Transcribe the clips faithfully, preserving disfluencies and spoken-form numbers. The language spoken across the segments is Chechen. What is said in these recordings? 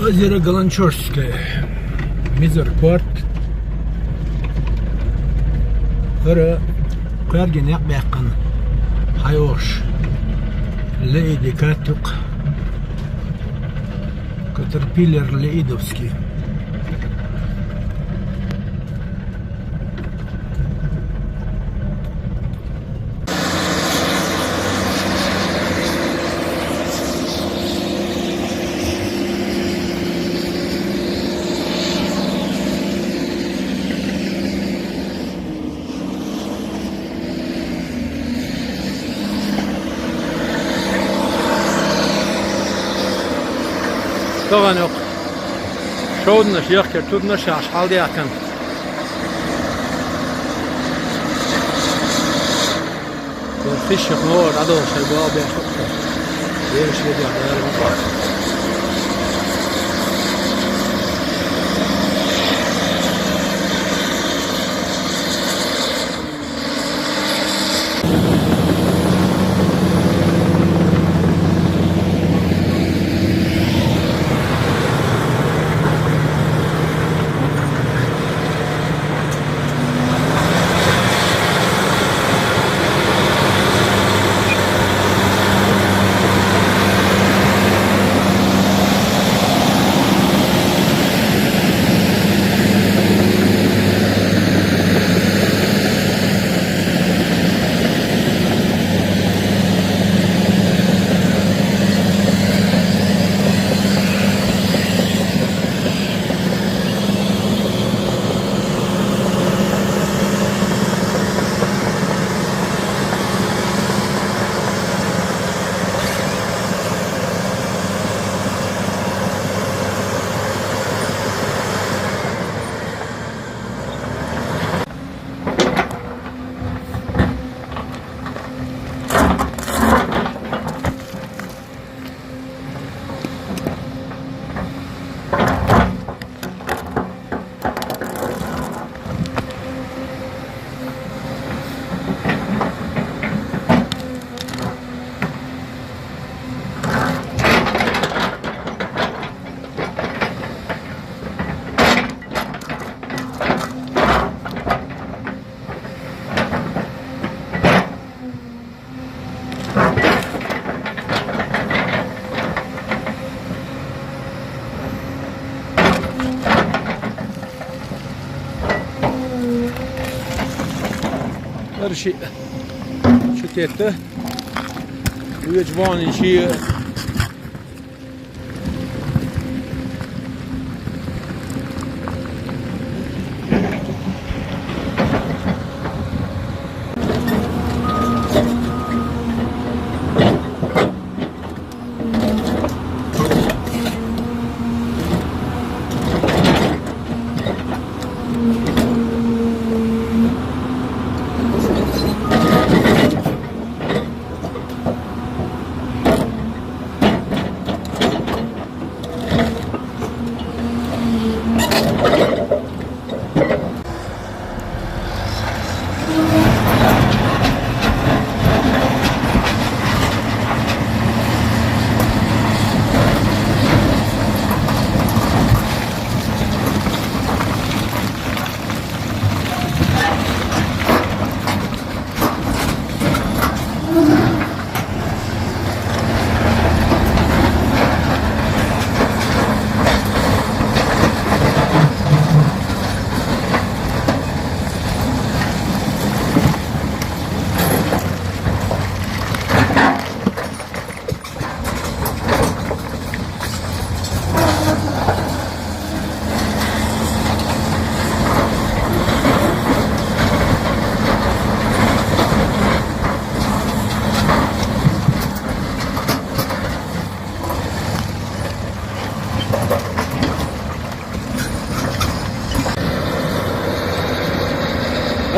Эзира Галанчожская, Мизер порт. ХӀара кхоьргий некъ баьккхина хьайогӀуш. Леиди катт ю-кх. Катерпиллер Леидовский. Тахана йоккха шовданаш яхкар, турнаш яхаш хьалдаьхкина. Хишшах ногӀар дӀадолуш шайн бала беш хӀокху. Бераш ведех Дала мукъа. ХӀара шиъ чу тетта, вуьйцу бахьанин шиъ.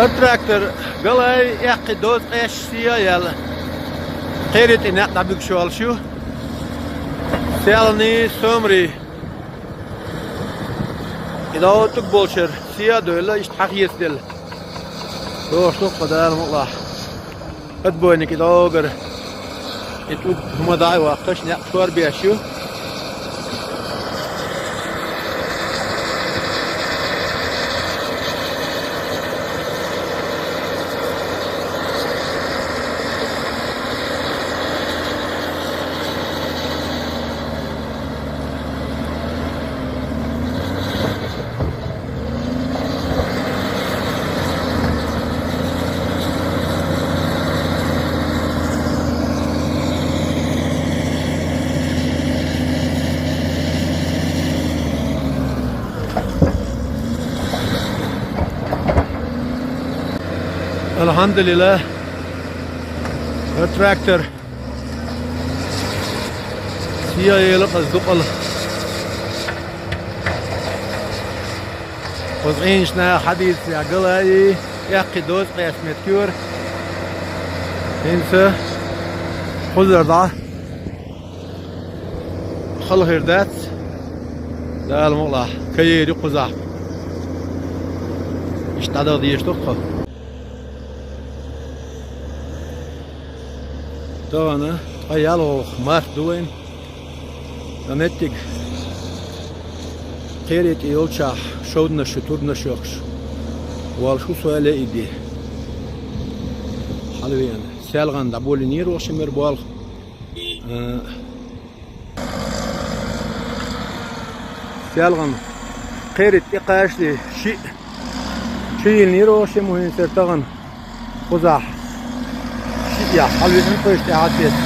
ХӀара трактор галай эккхий доза къаьсташ сий а яьлла. Кхерий тӀе некъ дӀабуьгуш йолуш ю. Селаний, сомрий. И дӀа оттуг болчара сий а девлла, иштта хьан хецаделла. Дош ду-кх Дала мукъалахь. Отбойник и дӀогара. И тӀулг хӀума дӀа а ваккхаш, некъ шорбеш ю. Алхьамдулиллах, трактор сиа ела къаз дукъала. Кхуза Ӏийначу наха хьадийцарехь гала и эккхий доза къаьстина меткора. ХӀинца кхузара дӀа хала хир дац. Дала мукъалахь, каери кхузахь. Иштта дӀадаха дезаш ду-кх тхо. Тахана ткъе ялхалгӀа март ду вайн. Ткъа меттиг кхере тӀе йолчохь шовданаш ю, турбанаш йохкуш волуш ву со а ле и де. Хьалавеана. Селхана дӀаболийнера вовшийн мера болх. А, Селхана кхере тӀе кхачале шиъ чу йиллинера вовшийн мухӀин сера тахана. Кхузахь шиъ яхь хьалавеана, кхуьйсу тӀаьхьа а тесна.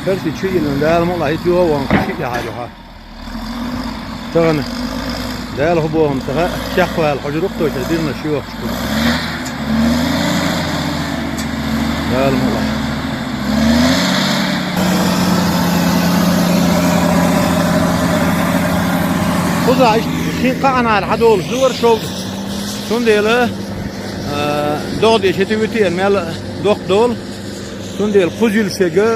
Херси чу йиллина, Дала мукъалахь, хӀинца юха а вахана, шиъ яхьар юха. Тахана Дала хӀун боху-м ца хаьа, чекхвала хьожур ву-кх тхо, шайн дирнаш йохуш ду. Дала мукъалахь. Кхузахь иштта шина кхаанара хьадолуш ду вара шовда. Цундела, а, догӀа деш хӀета витера мел доккха долу. Цундела кхуза йилла шега,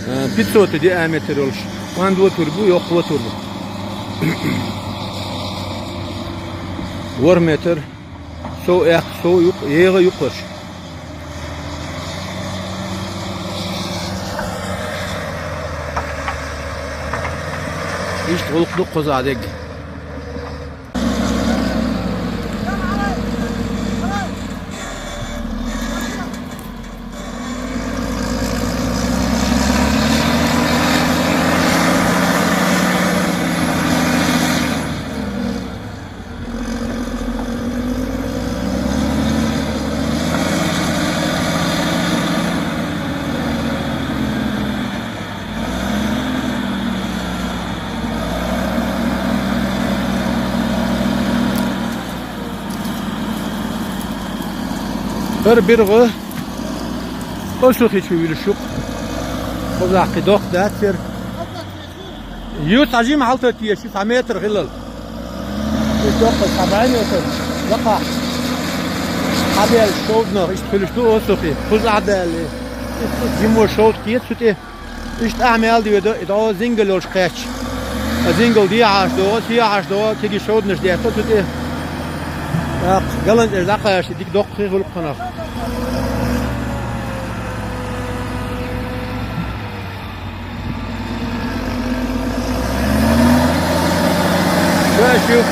а, пятьсот диаметр йолуш, кӀант ватур бу, йоккха ватур бу. ВорхӀ метр, сов эккха, сов юкъ-, егӀа юккъерш. Иштта гӀуллакх ду кхузахь дерг. ХӀара биргӀа Осухи чу вуьлуш ю-кх. Кхузахь кхин доккха дац хӀара. Юьхь цхьа жима хьалатар теша, цхьа метр хилла. Уьш доккха цхьа бӀаьнна йоцург лакхахь хьабаьллачу шовданах иштта хуьлуш ду Осухи. Кхузахь а даьлла, иштта жимма шовда кхета цу тӀе. Иштта ахьа мел доьду, и дӀо зингал йолуш кхаьчча. Ткъа зингал дехьаш догӀу, сехьаш догӀу, кегий шовданаш детта цу тӀе. ТӀаккха ГаланчӀерчу дӀакхача дика доккха хи хуьлу-кх кхунах. Ша шу.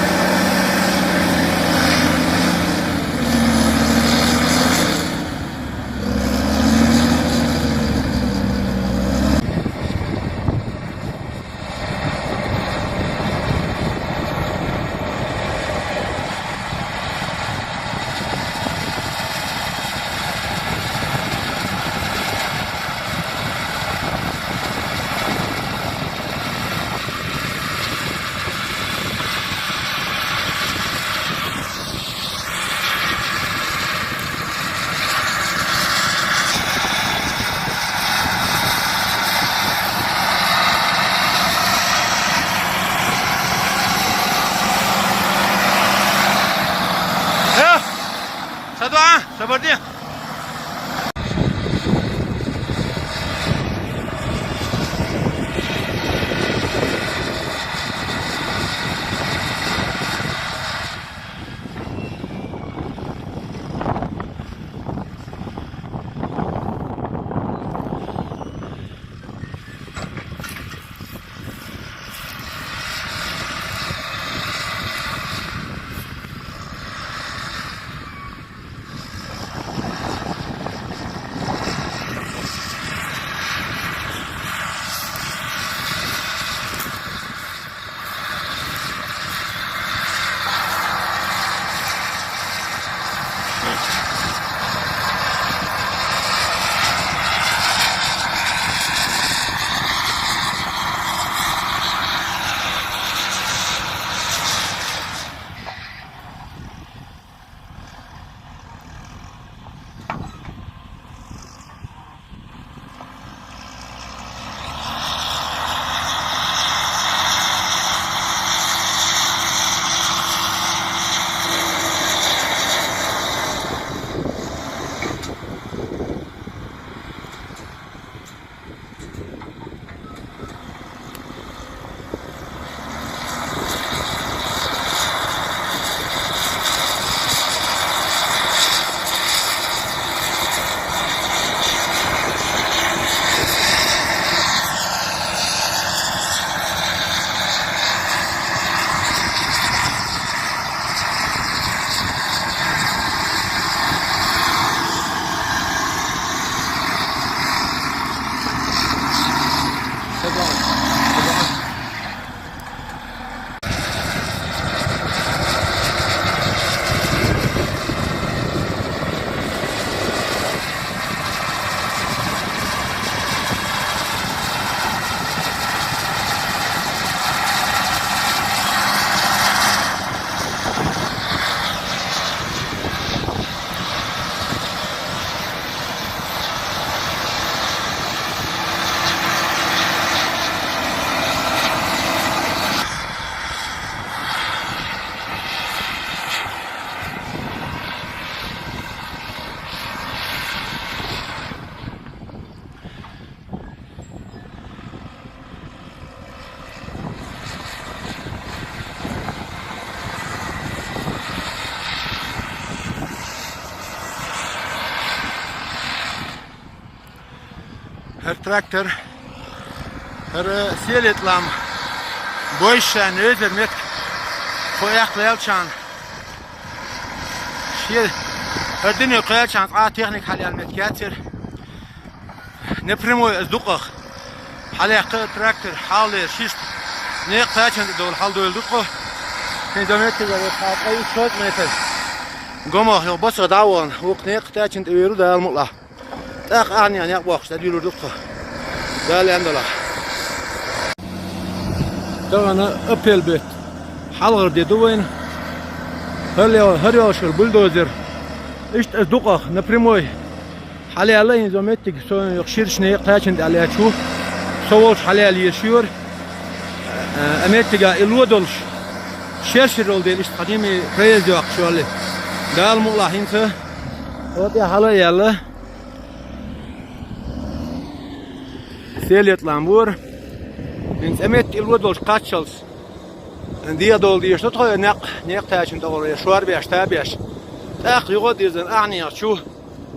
Э! Садва, сабарди. ХӀара трактор, хӀара селетӀа лам, бойшан эзар метка тхо эккха лаьлчхьана. Шел, хӀара дуне кхаьлчхьана цкъа техника хьалаяьлла метка яцара. Напрямой аз дукъах хьалаяккха трактор, хьалдер шишта. Некъ тачан тӀа довла хьалдойла дукъо. ХӀинца метка вара хьалкъай укх шоз метр. Гомах йо босса дӀавахана, вукх некъ тачан тӀа вийру Дала мукълахь. ТӀаккха ахьа некъ бохкуш дӀадуьйлур ду тхо. Дала аьнна далахь. Тахана апрель бетта хьалхара де ду вайна. ХӀара йо-, хӀара йолчуьра бульдозер. Иштта аз дукъах, напрямой. Хьалаяьлла хӀинца метка, со йоккха ширача некъа тачан тӀа лаьтташ ву. Со волча хьалаяьлла езаш яра. А метка и ло долуш. Шершира долу дела иштта хьадийми проезд йоккхуш йоллий. Дала мукълахь хӀинца. Оцу тӀе хьала а яьлла. СелетӀа лам вора. ХӀинца цӀе метта и ло долуш кхаччалц. ДегӀадовла дезаш ду тхо, я некъ, некъ тачан тӀа гӀур, я шор беш, та беш. ТӀаккха юха а дирзина ахьа некъа чу.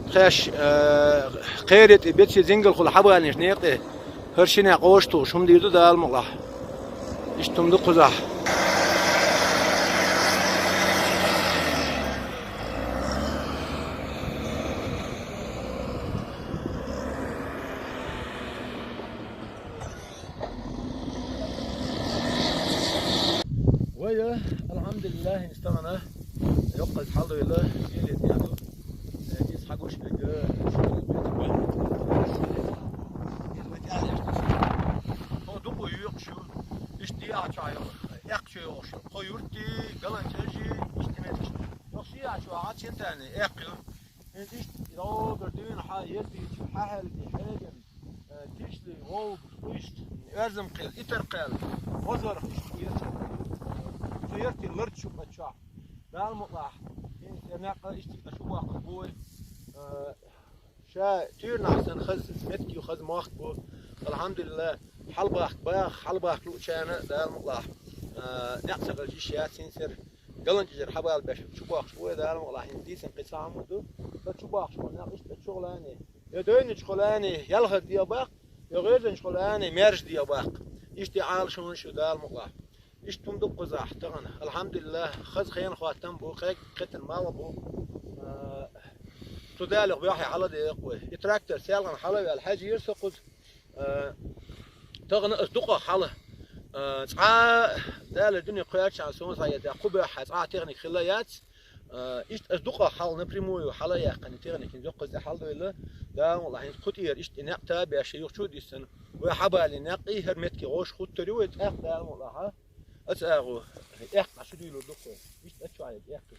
Тхаьш, э, кхере тӀе беци зингалхула хьабалийначу некъа тӀе. ХӀара шина къоша тухуш хӀума дийр ду Дала мукълахь. Иштта хӀума ду кхузахь. Вай, алхьамдулиллахь, хӀинца тахана йоккхаза хьалдойла, сийле тӀехь ду. Иза хьагуш берг, иза вай тӀехь лаьцна. Иза вай тӀехь лаьцна. Хьо дукха йоькъуш ю. Иштта дехьа чохь йо, эккха чу йоькъуш ю. Кхо юртий, галанчежий, иштта меташ. Йо сийле чохь а чентани эккха ю. ХӀинца иштта доггара дуьйна хьан еза дийча, хьан хьаьлла тӀе хьегина. Э, тишли, вовгаш, къуьйсу, оьрзам кхел, итар кхел, вазарх иштта ецо. Со яртин ларчу баччохь. Дала мукълахь, хӀинца я некъа иштта шу бохкуш бу вай. Э, ша туьйранахь санна хаза метка ю, хаза мохк бу. Алхьамдулиллахь, хьалабахка баха, хьалабахка луучарна Дала мукълахь. Э, некъ ца хилча йиш яц хӀинца яра. Галанчежара хьабала беш чу бохкуш бу вай, Дала мукълахь, хӀинца дийцина кхин цхьа хӀума ду. Ша чу бохкуш бу, некъ иштта чу гӀалани. Я дойначу хӀолани ялхар дегӀабаккха, я гӀоьрзанчу хӀолани маьрша дегӀабаккха. Иштта Ӏалашонаш ю Дала мукълахь. Иштта хӀума ду кхузахь тахана. Алхьамдулиллахь, хаза хенан хӀоттам бу, кхетан малх бу. А, цу Далах бехье хьала декъа вай. И трактор селхана хьала а ваьлла хьаьжира со кхуза. А, тахана ас дукха хьала. А, цкъа Дала дуьне кхоьручхьана суна схьаэца кху бехьа цкъа техника хилла яц. А, иштта ас дукха хьала напрямую хьала а яьккхина техникин зоккхаза тӀе хьалдойла, Дала мукълахь хӀинца кху тӀера иштта и некъ та беш юхачу а диссина. Вай хьабалийна некъ и хӀара метка гӀош хуттур ю вай тӀаккха Дала мукълахь. Аца агӀо, эккха шу дуьйлур ду кхо. Иштта ачу а яьлла эккха.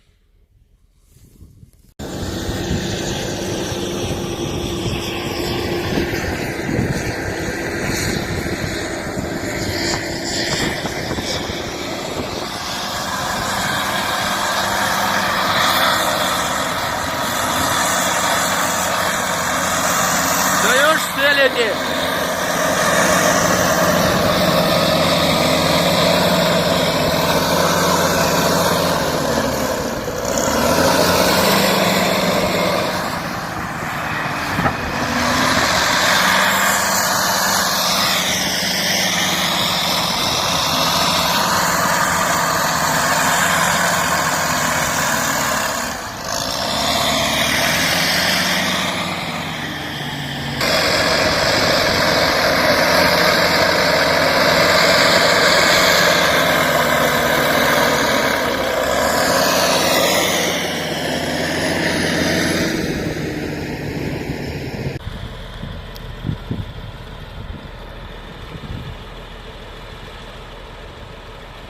Даёшь цель эти.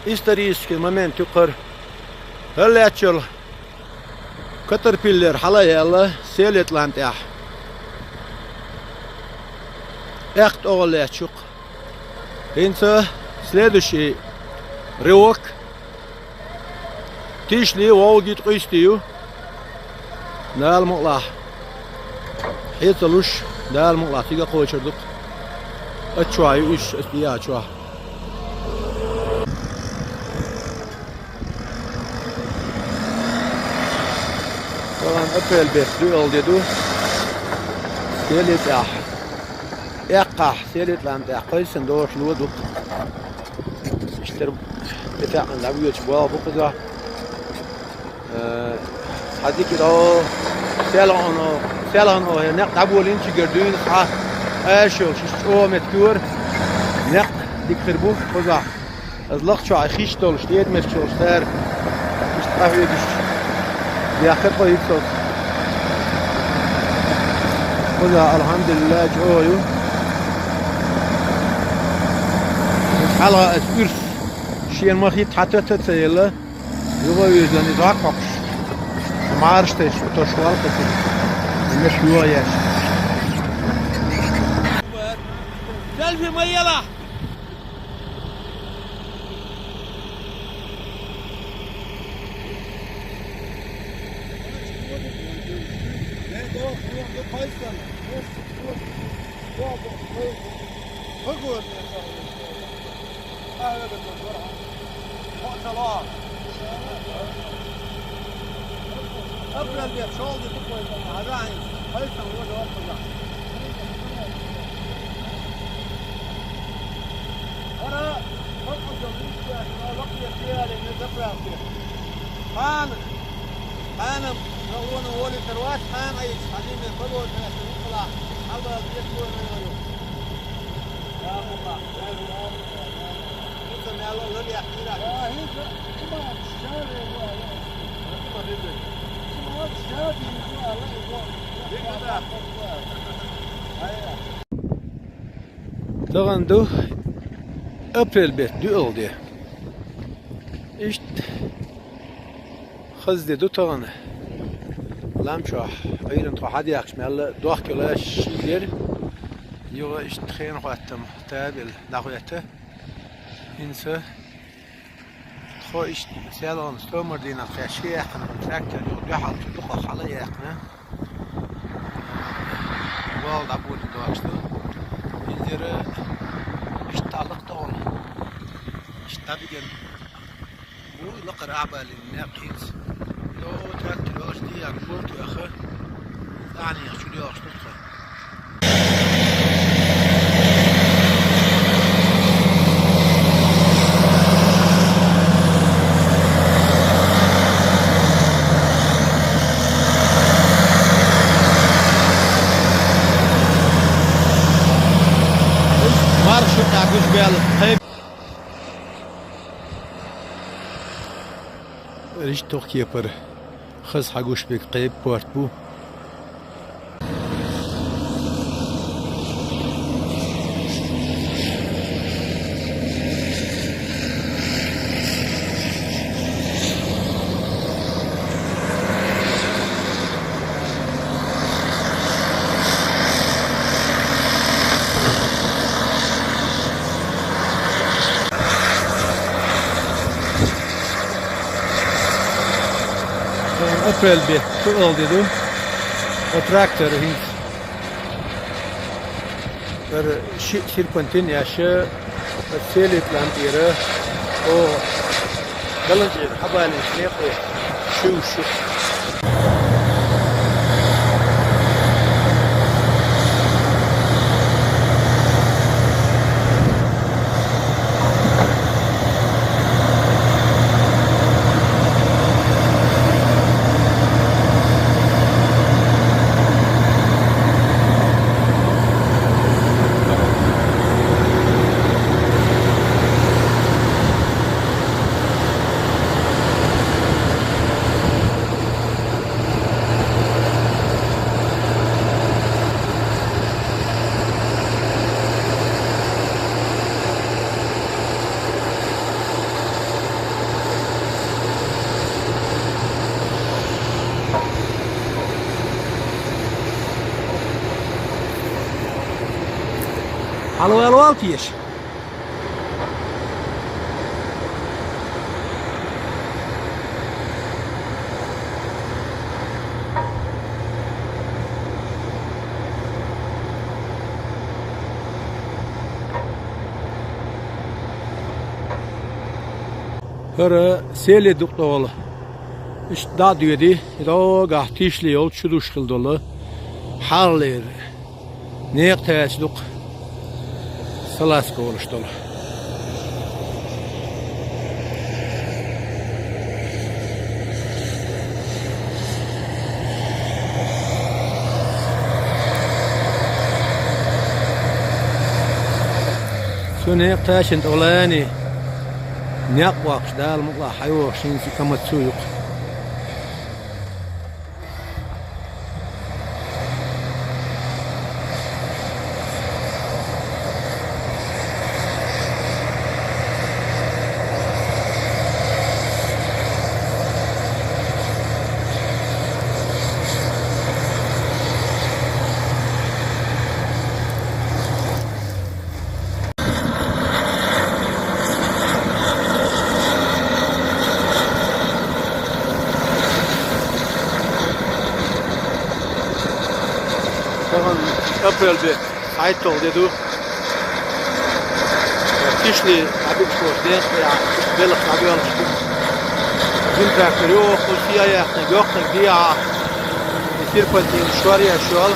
Исторический момент ю кхара. ХӀара лаьттачул Катерпиллер хьала а яьлла, селетӀа лам тӀехь. Эккха тӀогӀа лаьтташ ю-кх. ХӀинца следующий рывок. Тишли, вовгий, ткъуьйсти ю. Дала мукълахь. Хье ца луш, Дала мукълахь, цига кхочур ду-кх. Аччохь ю уьш, ас тӀе а чохь. Тахана апрель бетта дуьхьал де ду. СелетӀехь. Эккхахь, Селитла-МтӀехь кхайсина дош ло ду-кх. Иштта тӀетаьӀна дӀавоьдуш болх бу кхузахь. Э, цхьа дика до, селхано, селхано хӀе некъ дӀаболийначигара дуьйна цхьа аша йолуш, иштта чӀогӀа меттиг йора, некъ дика хир бу кхузахь. Аса лакха чохь хиш долуш, тӀедамаш йолуш цара иштта къахьоьгуш, дехка тхо йицалц. Кхузахь, алхьамдулиллахӀ, чӀогӀа ю. Хьалха аса уьрс шена ма хӀитта хьатата а ца елла, юха а вуьззина иза хьокхуш, марш тайса, тосуш валла кху чу, меш йоха еш. Селфи ма елахь! Апрель бен шолгӀа ду кхузахь, хьажахьа, хьайсан вожа воккхузахь. ХӀара, хӀокхузахь, виштӀехь, вакхе тӀеяьллина заправке. Хьана, хьана, ма вон волийтар вац, хьана айса, хьан дийна болотаьрца вукхалахь, хьалбаза деш вон вайна. Я АллахӀ, я АллахӀ. Тахана ду апрель беттан доьалгӀа де. Иштта хаза де ду тахана. Лам чохь Ӏуьйранна тхо хьадаьхкича мелла дохкийла шиъ дера. Юха иштта хенан хӀоттам табелла дӀахӀоьттина. ХӀинца тхо иштта селхана стомар дийнахь тхаьш ши яьккхина трактор юха дуьхьал цу дукхах хьала а яьккхина. Вала дӀаболийна дош ду. Инзера иштта лакха тӀе вала. Иштта дӀабигина. Вуй, лакхара ахьа балийна некъ хӀинца. Йо, трактор йолуш дийян гурт веха. ЦӀахьанехьа чу доьлхуш ду тхо. Марша юкъахь гуш баьлла. Иштта тохкепара хаза хьагуш берг Кхепа-Порт бу. Апрель беттан доьалгӀа де ду. Ткъа трактор хӀинца. ХӀара шиъ серпантин еш, хӀара Селитла-МтӀера, оха Галанчера хьабалийначу некъе шуьйш ю. Хьалаваьлла вал теша. ХӀара Сели дукъ долу. Иштта дӀа а доьдий, и догахь тишале йолчу чу душ хила долу. Хьалхалера некъа тайча дукха. Саласка волуш долу. Цу некъа ташина тӀе лани некъ воккхуш, Дала мукъалахь, хьайогӀуш хӀинца и комацу юкъа. Тахана апрель бетта хьайтталгӀа де ду. Тишли Ӏабигаш болчу ден тӀехь белхаш Ӏабоьллуш ду. Жима трактор йоху, сияхниг, йоккханиг дехьа, и серпантин шор еш йолу.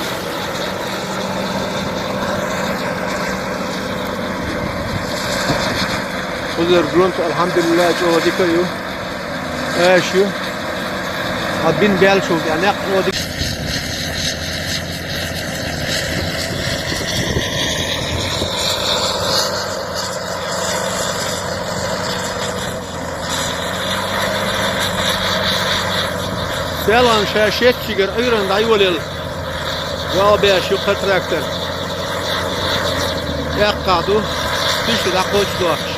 Кхузара грунт, алхьамдулиллахӀ, чӀогӀа дика а ю. Аша ю. Хьан бин баьллачул тӀаьхьа некъ чӀогӀа дика. Селхана ша шеттигара Ӏуьйранна дӀайолаелла. Вала беш ю кхара трактор. ТӀаккха ду, тиша дӀакхочуш доцуш.